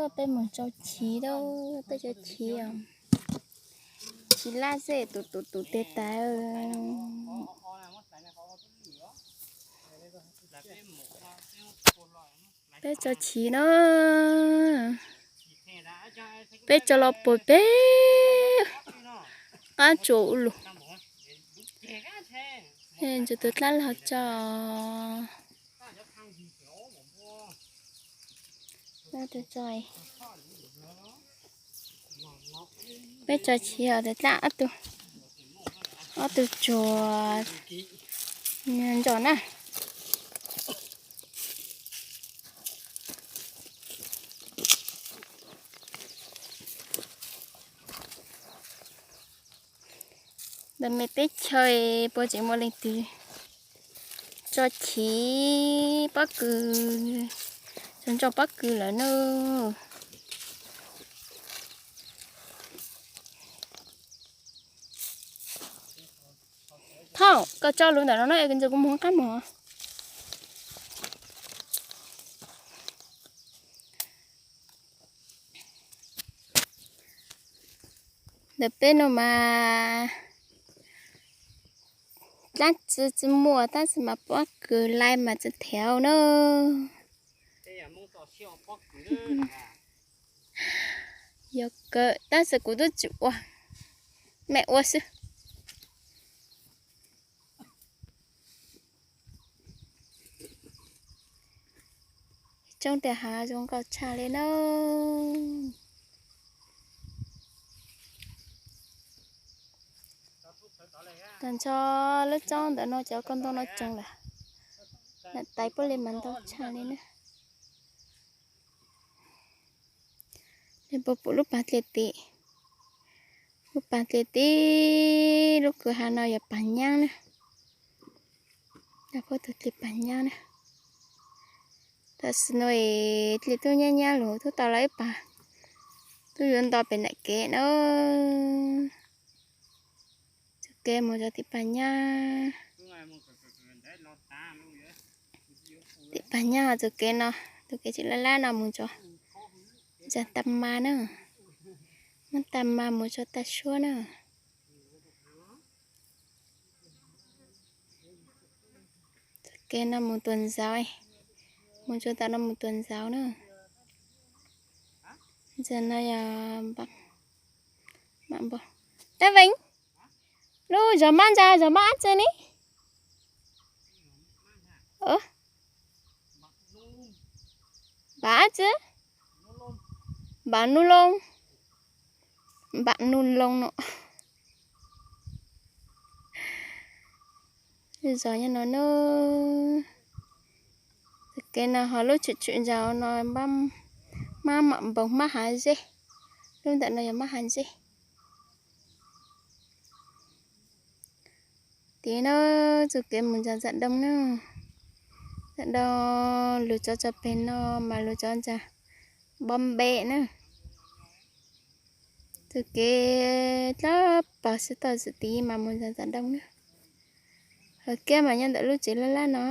Peb mus tso chiv lauj, peb tso chiv os. Chiv laj xwb tus tus tus tes tas. Peb tso chiv no, peb tso los puas peb qab tsuas ua lus. Ntsuas tus dlab los tso. Peb tso chiv os, tus dlab ob tug, ob tug tsuas ntsos na. Ntawm me teb chaws puas tseem muaj leej twg tso chiv pob kws, tso ntsos pob kws lawm na? Thaum koj tso lus ntawm no no es ntxuav kuv mus qab mus. Ntawm peb no mas dlaab tsi tsi muaj tab sis mas pob kws lais mas tsi thev na. Yog kawg tab sis kuv twb tsis ua, mej ua xwb. Tsoob tias hav zoo nkauj tshaj li na. Tag nrho lub tsoob ntawm no cov kauj ntoo no tsoog lawm. Tais puab li mas ntau tshaj li na. Nej puas pum lub pas dlej tim, lub pas dlej tim lub kwj ha no yog pas nyab na. Puab tus dlej pas nyab na. Tam sim no es dlej tub nyab nyab lug tub tau lawm ib pas, tub yuav nto pem nram kev na. Txug kev mus rau tim pas nyab. Tim pas nyab txug kev no, tus kev tsis laj lab no mus rau ntsa tag mas na, muab tag mas mus rau tag suab na. Txug kev no mus tuam ntxauv, mus rau tom no mus tuam ntxauv na. Ntawm no yog Dab Veev, lub zos mab ntsa zos mab ab tsi ne? Npam ab tsi? Npam nub loo, npam nub loo no. Zos nyob no na. Txug kev no ho lub tshwm tshwm ntsaum no mab mam npoos mab hav zeb. Lub ntawm no yog mab hav zeb. Tim no txug kev mus ntsa ntxa doo na. Ntxa doo lug tso tso peg no mas lug tso ntsa Npom Npe na. Txug kev dlab pag sib toj xwm tid mas mus ntsa ntxa doo na. Hawv kiab mas nyob ntawm lub tsev laj lab no.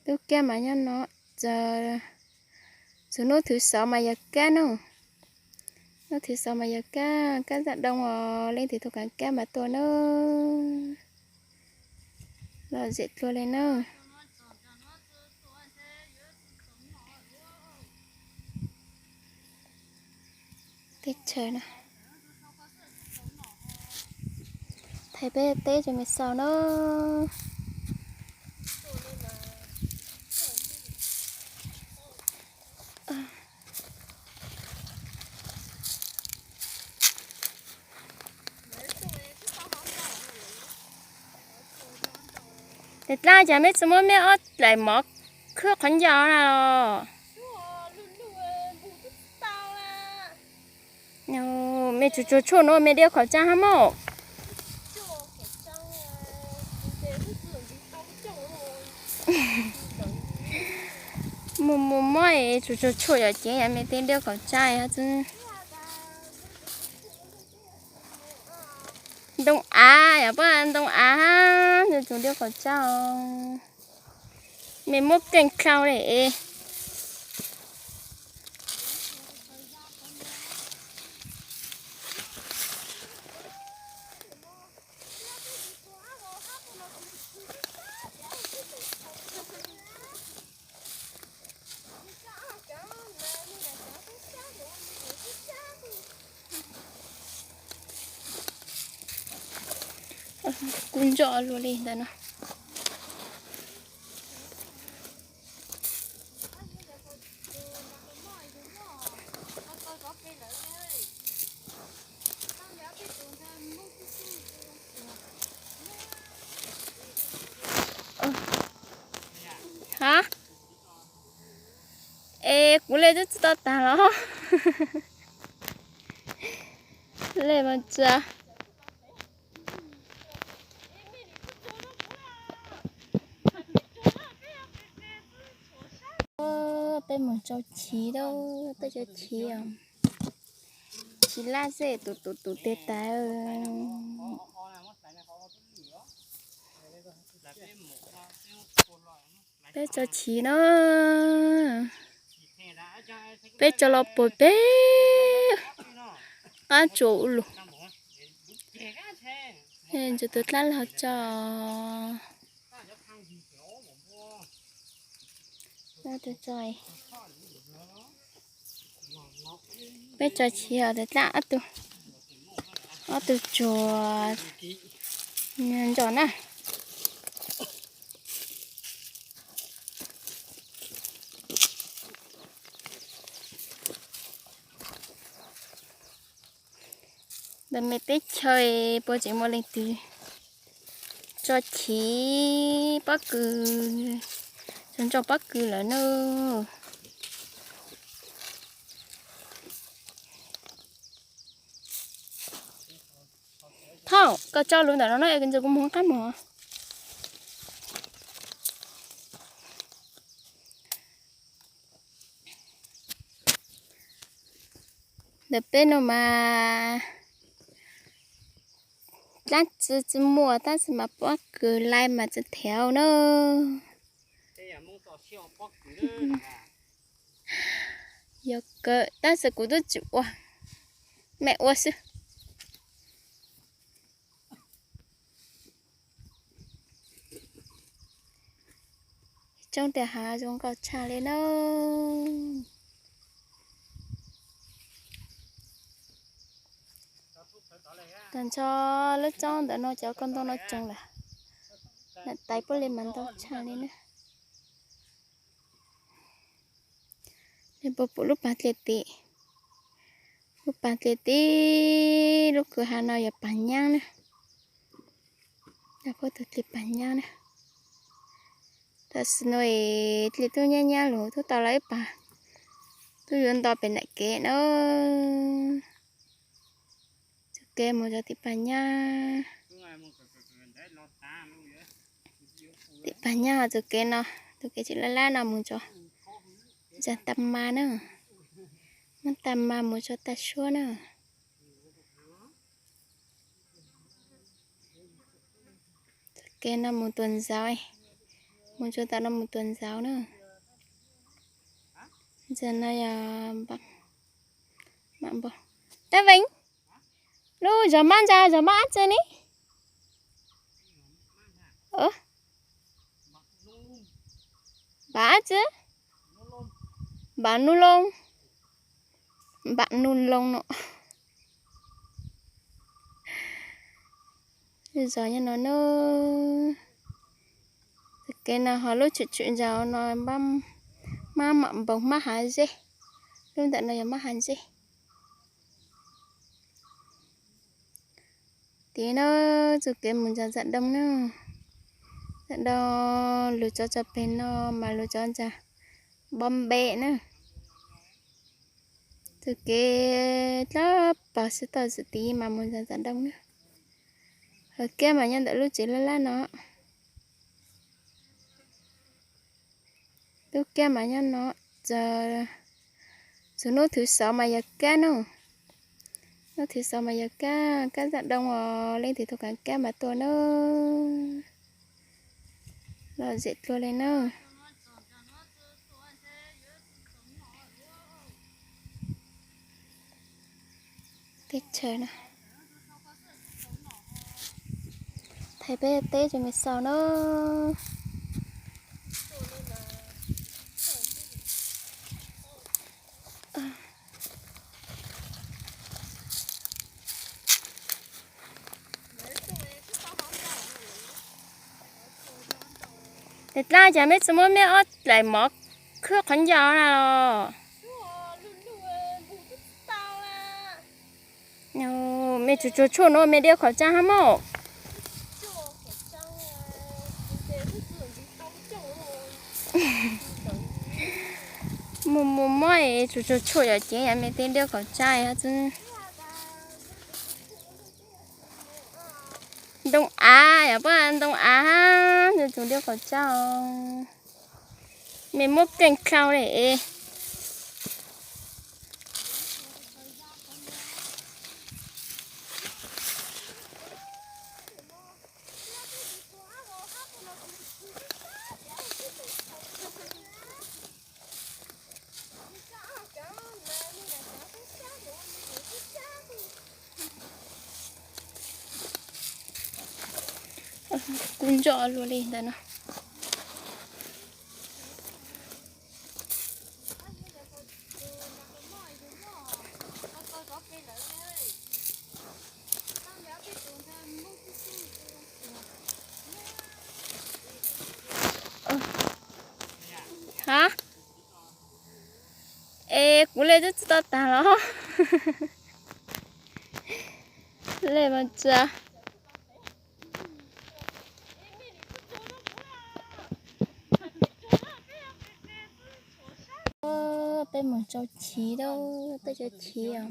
Lub kiab mas nyob no. Txug hnub thwv xauv mas yog kab na. Hnub thwv xauv mas yog kab, kab ntxa doo os, leej twg tau kaav kab mas tua na. Lom zem dlua li na. Teb chaws no, thaij peb teb tso me xaus na. Tes dlaab cas meb tsi muab meb ob daim mov khwb qhov ncauj na los? Mej tsuas tsuag tshuaj nuav mej diab khov tsaab hab mog. Mus mus mob es tsuas tsuag tshuaj yom, ces yog mej teb diab khov tsaab hab xwb. Ntoo av yom, puab ntoo av hab tsuas diab khov tsaab os. Me muab keej dlhau li es. Kuv ntso luaj li ntawm no. Ha, es kuv le twb tsis tau tag los. Le mas tsa. Peb mus tsau chiv, peb tsau chiv os. Chiv laj xwb tus tus tus tes tas. Peb tsau chiv no. Peb tsau los puag pem qab tsuas ub lug. Ntsuas tus dlaab los tsau. Peb tsau chiv os, tus dlaab ob tug tsuas ntso na. Ntawm me teb chaws puas tseem muaj leej twg tso chiv pob kws, tso ntso pob kws lawm na. Thaum koj tso lub ntawm no no es ntxim kuv mus qab mus. Ntawm peb no mas dlaab tsi tsi muaj tab sis mas pob kws lais mas tsi thev na. Yog kawg tab sis kuv twb tsis ua, mej ua xwb. Tsoob tias hav zoo nkauj tshaj li na. Tag nrho lub tsoob ntawm no cov koj ntoo no tsoo lawm. Tais puab li mas ntau tshaj li na. Nej puas pum lub pas dlej tim, lub pas dlej tim lub kwj ha no yog pas nyaab na. Puab tus dlej pas nyaab na. Tam sim no es dlej tub nyab nyab lug tub tau lawv ib pas, tub yuav nto pem nram kev na. Txug kev mus rau tim pas nyab. Tim pas nyab txug kev no, txug kev tsis laj lab no mus rau zag tag ma na, muab tag ma mus rau tag suab na. Txug kev no mus tuam ntxauv, mus rau tom no mus tuam ntxauv na. Ntawm no yog Dab Veev, lub zos mab ntsa zos mab dab tsi ne? Npam dab tsi? Npam Nub Loo, Npam Nub Loo no. Zos nyob no na. Txug kev no ho lub tshwm tshwm ntsaum no mab mam npoos mab hav zeb. Lub ntawm no yog mab hav zeb. Tim no txug kev mus ntsa Ntxam Doo na. Ntxam Doo lug tso tso peg no mas lug tso ntsa Npom Npe na. Txug kev dlab pag sib toj txug tid mas mus ntsa Ntxam Doo na. Hawv kiab mas nyob ntawm lub tsev laj lab no. Lub kiab mas nyob no. Txug hnub thwv xauv mas yog kab na. Hnub thwv xauv mas yog kab, kab Ntxam Doo os, leej twg tau kaav kab mas tua na. Lom zem dlua li na. Teb chaws no, thaij peb teb tso me xaus na. Tes dlaab cas mej tsi muab mej ob daim mov khwb qhov ncauj na los? Mej tsuas tsuag tshuaj nuav mej diab khaum tsab hab mog. Muaj muaj mob es tsuas tsuag tshuaj yom, ces yog mej tej diab khaum tsab hab xwb. Ntoo av yom, puab ntoo av hab tsuas diab khaum tsab os. Mej muab keej dlhau le. Kub ntsuab luaj li ntawm no. Hab, es kuv le twb tsi tau tag los? Le mas tsa. Peb mus tsau chiv, peb tsau chiv os.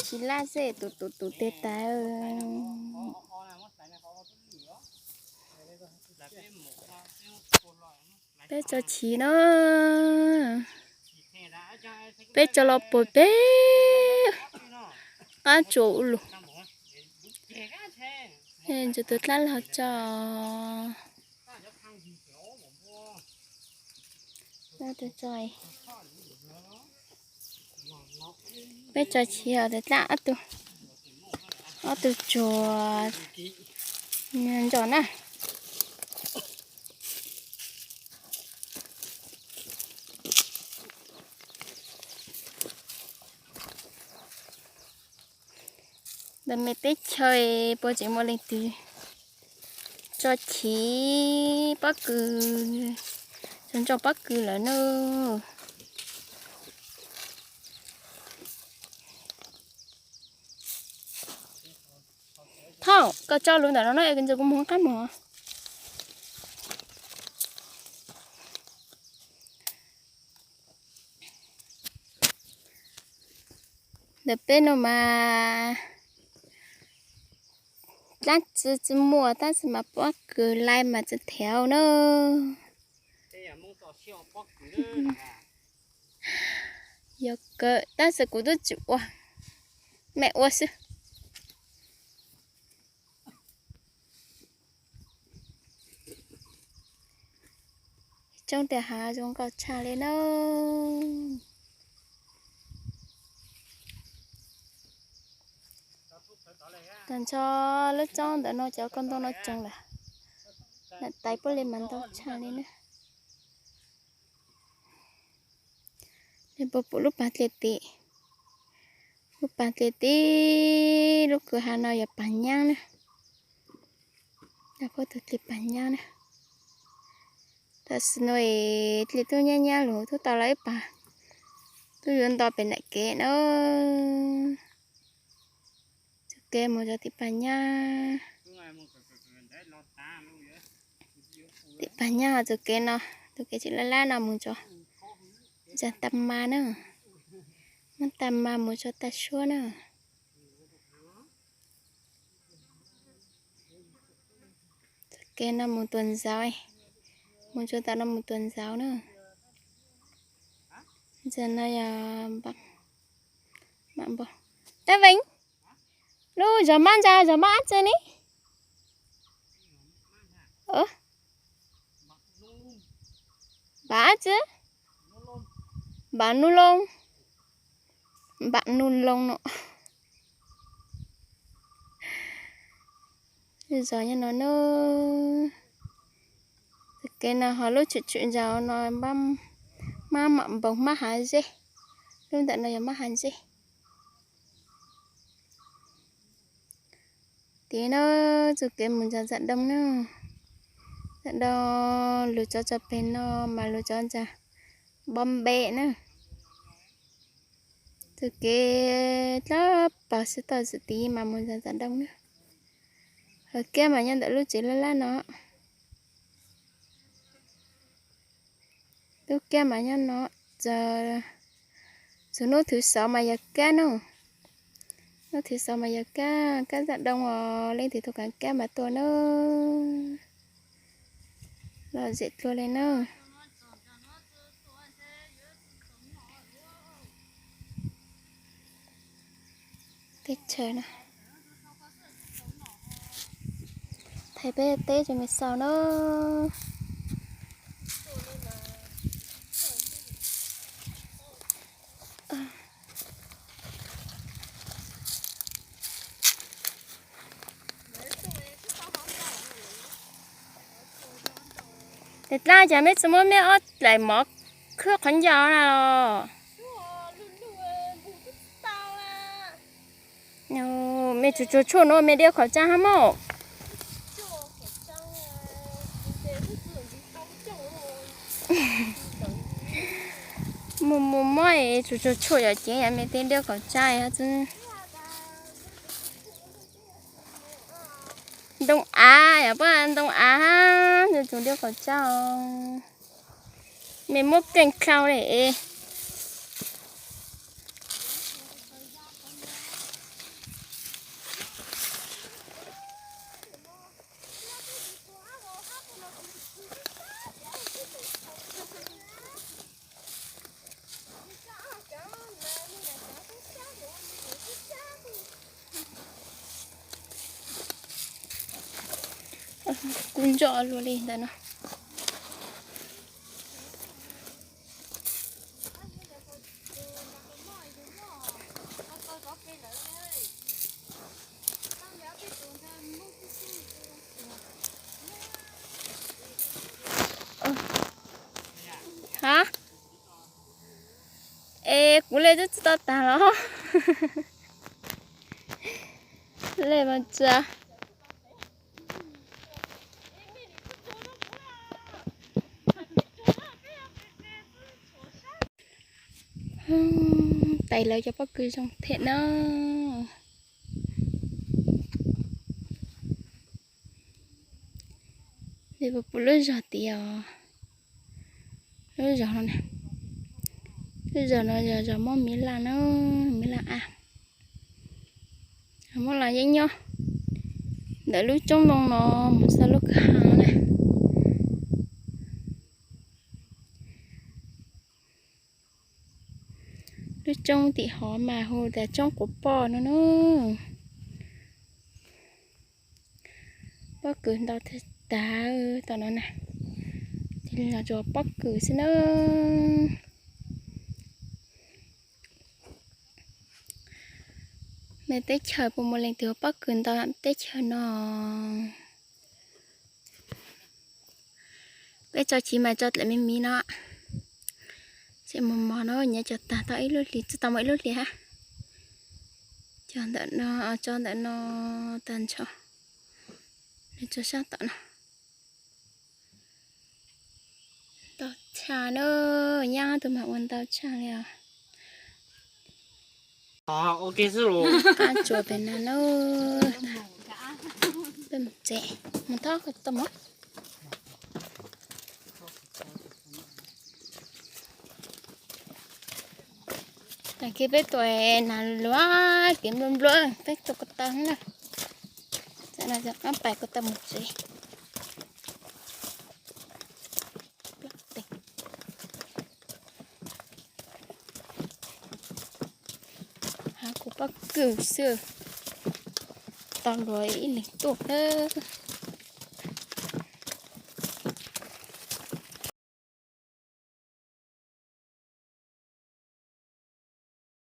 Chiv laj xwb tus tus tus tes tas. Peb tsau chiv na. Peb tsau los puag pem qab tsuas ub lug. Ntsuas tus dlab los tso. Peb tsau chiv os, tes dlaab ob tug tsuas ntso na. Ntawm mej teb chaws puas tseem muaj leej twg tso chiv pob kws, tso ntso pob kws lawm na? Thauj, koj tso lug ntawm no na es ntawm kuv moog qab moog. Ntawm peb no mas dlaab tsi tsi muaj tab sis mas pob kws lais mas tsi thev na. Yog kawg tab sis kuv twb tsis ua, mej ua xwb. Tsoob tias hav zoo nkauj tshaj li na. Tag nrho lub tsoob ntawm no cov kauj ntoo no tsoog lawm. Nam tais puab li mas ntau tshaj li na. Nej puas pum lub pav dlej tim, lub pav dlej tim lub kwj ha no yog pav nyaab na. Puab tug dlej pav nyaab na. Tam sim no es dlej tub nyaab nyaab lug tub tau lawm ib pav, tub yuav nto pem nam kev na. Txug kev mus rau tim pav nyaab. Tim pav nyaab txug kev no, tug kev tsis lab lab no mus rau ntsa tag ma na. Muab tag ma mus rau tag suab na. Txug kev no mus tuam ntxauv, mus rau tom no mus tuam ntxauv na. Ntawm no yog Dab Veev, lub zos mab ntsa zos mab dab tsi ne? Npam dab tsi? Npam Nub Loo, Npam Nub Loo no. Lub zos nyob no nawb. Txoj kev no ho lub tshwm tshwm ntsaum no mab mam npoos mab hav zeb. Lub ntawm no yog mab hav zeb. Tim no txoj kev mus ntsa ntxa doo na. Ntxa doo lug tso tso peg no mas lug tso ntsa Npom Npe na. Txoj kev dlab pas sib toj xwm tid mas mus ntsa ntxa doo na. Hawv kiab mas nyob ntawm lub tsev laj laj no. Lub kiab mas nyob no, txug hnub thwv xauv mas yog kab no. Hnub thwv xauv mas yog kab, kab ntxa doo os, leej twg tau kaav kab mas tua na. Lom zem dlua li na. Teb chaws no. Thaij peb teb tso me xaus na. Tes dlaab cas meb tsi muab meb ob daim mov khwb qhov ncauj na los? Mej tsuas tsuag tshuaj nuav mej diab khov tsaab hab mog. Muaj muaj mob es tsuas tsuag tshuaj yom, ceev yam mej teb diab khov tsaab hab xwb. Ntoo av yom, pab ntoo av hab tsuas diab khov tsaab os. Mej muab keej dlhau le es. Kub ntsob luaj li ntawm no. Hab, es kuv le twb tsi tau tag los. Le mas tsa. Tais lawv cov pob kws zoo thiab na. Puas pum lub zog tid os? Lub zog no, lub zog no yog zog muab miv laj na, miv laj ab. Muab laj yeeb nyob ntawm lub roob ntoo no mus txog lub kwj ha na. Lub roob tim hov mas hu tas roob quav poj no na. Pob kws ntau tag tom no na. Ces los tsuas pob kws xwb na. Mej teb chaws puas muaj leej twg ua pob kws ntau teb chaws no? Peb tso chiv mas tso dlaim me miv no. Tseem mos mos no nyav cov tag tau ib lub hlis, tsi tau muaj ib lub hlis hab. Cov ntawm no, tso ntawm no tag nrho. Nws tso sab tom no. Ntau tshaj na, nyab tug mas ua ntau tshaj li os. Qab tsuas pem no na. Peb mus tsev, mus thov tau mov. Tag kis peb tuaj nas luav kev nplua nplua, peb tuaj ko taw na. Tam no qab pais ko taw mus tsev. Hab kuv pob kws xwb, tau luag ib leeg tuaj lawm.